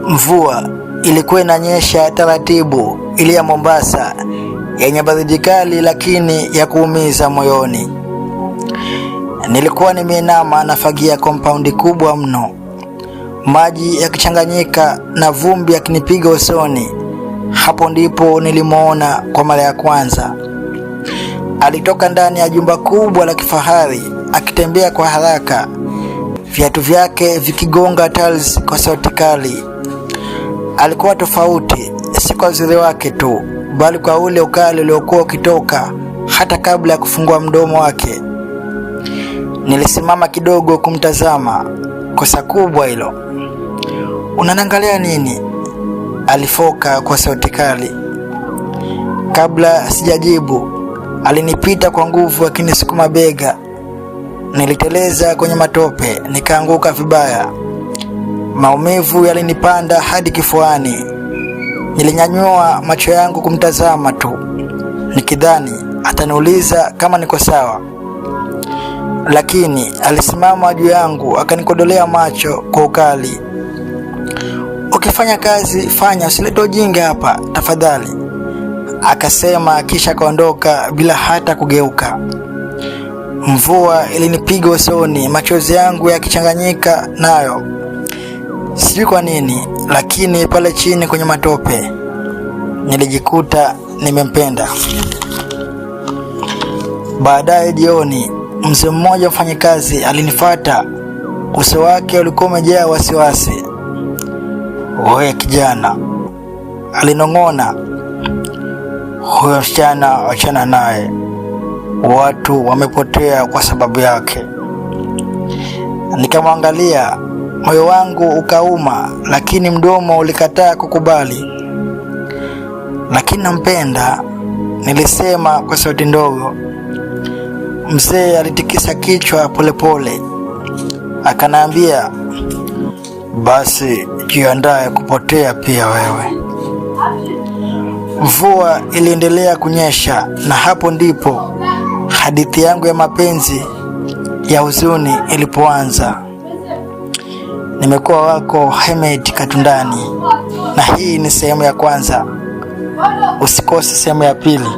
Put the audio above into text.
Mvua ilikuwa inanyesha taratibu, ile ya Mombasa yenye baridi kali, lakini ya kuumiza moyoni. Nilikuwa nimeinama nafagia kompaundi kubwa mno, maji yakichanganyika na vumbi yakinipiga usoni. Hapo ndipo nilimwona kwa mara ya kwanza. Alitoka ndani ya jumba kubwa la kifahari akitembea kwa haraka, viatu vyake vikigonga tiles kwa sauti kali. Alikuwa tofauti, si kwa uzuri wake tu, bali kwa ule ukali uliokuwa ukitoka hata kabla ya kufungua mdomo wake. Nilisimama kidogo kumtazama. Kosa kubwa hilo. Unaniangalia nini? Alifoka kwa sauti kali. Kabla sijajibu, alinipita kwa nguvu akinisukuma bega. Niliteleza kwenye matope, nikaanguka vibaya. Maumivu yalinipanda hadi kifuani. Nilinyanyua macho yangu kumtazama tu, nikidhani ataniuliza kama niko sawa, lakini alisimama juu yangu akanikodolea macho kwa ukali. Ukifanya kazi fanya, usilete ujinga hapa tafadhali, akasema, kisha akaondoka bila hata kugeuka. Mvua ilinipiga usoni, machozi yangu yakichanganyika nayo. Sijui kwa nini, lakini pale chini kwenye matope nilijikuta nimempenda. Baadaye jioni, mzee mmoja mfanyikazi alinifuata. Uso wake ulikuwa umejaa wasiwasi. Wewe kijana, alinong'ona, huyo msichana achana naye, watu wamepotea kwa sababu yake. Nikamwangalia, moyo wangu ukauma, lakini mdomo ulikataa kukubali. Lakini nampenda, nilisema kwa sauti ndogo. Mzee alitikisa kichwa polepole, akanaambia, basi jiandae kupotea pia wewe. Mvua iliendelea kunyesha, na hapo ndipo hadithi yangu ya mapenzi ya huzuni ilipoanza. Nimekuwa wako Hemed Katundani, na hii ni sehemu ya kwanza. Usikose sehemu ya pili.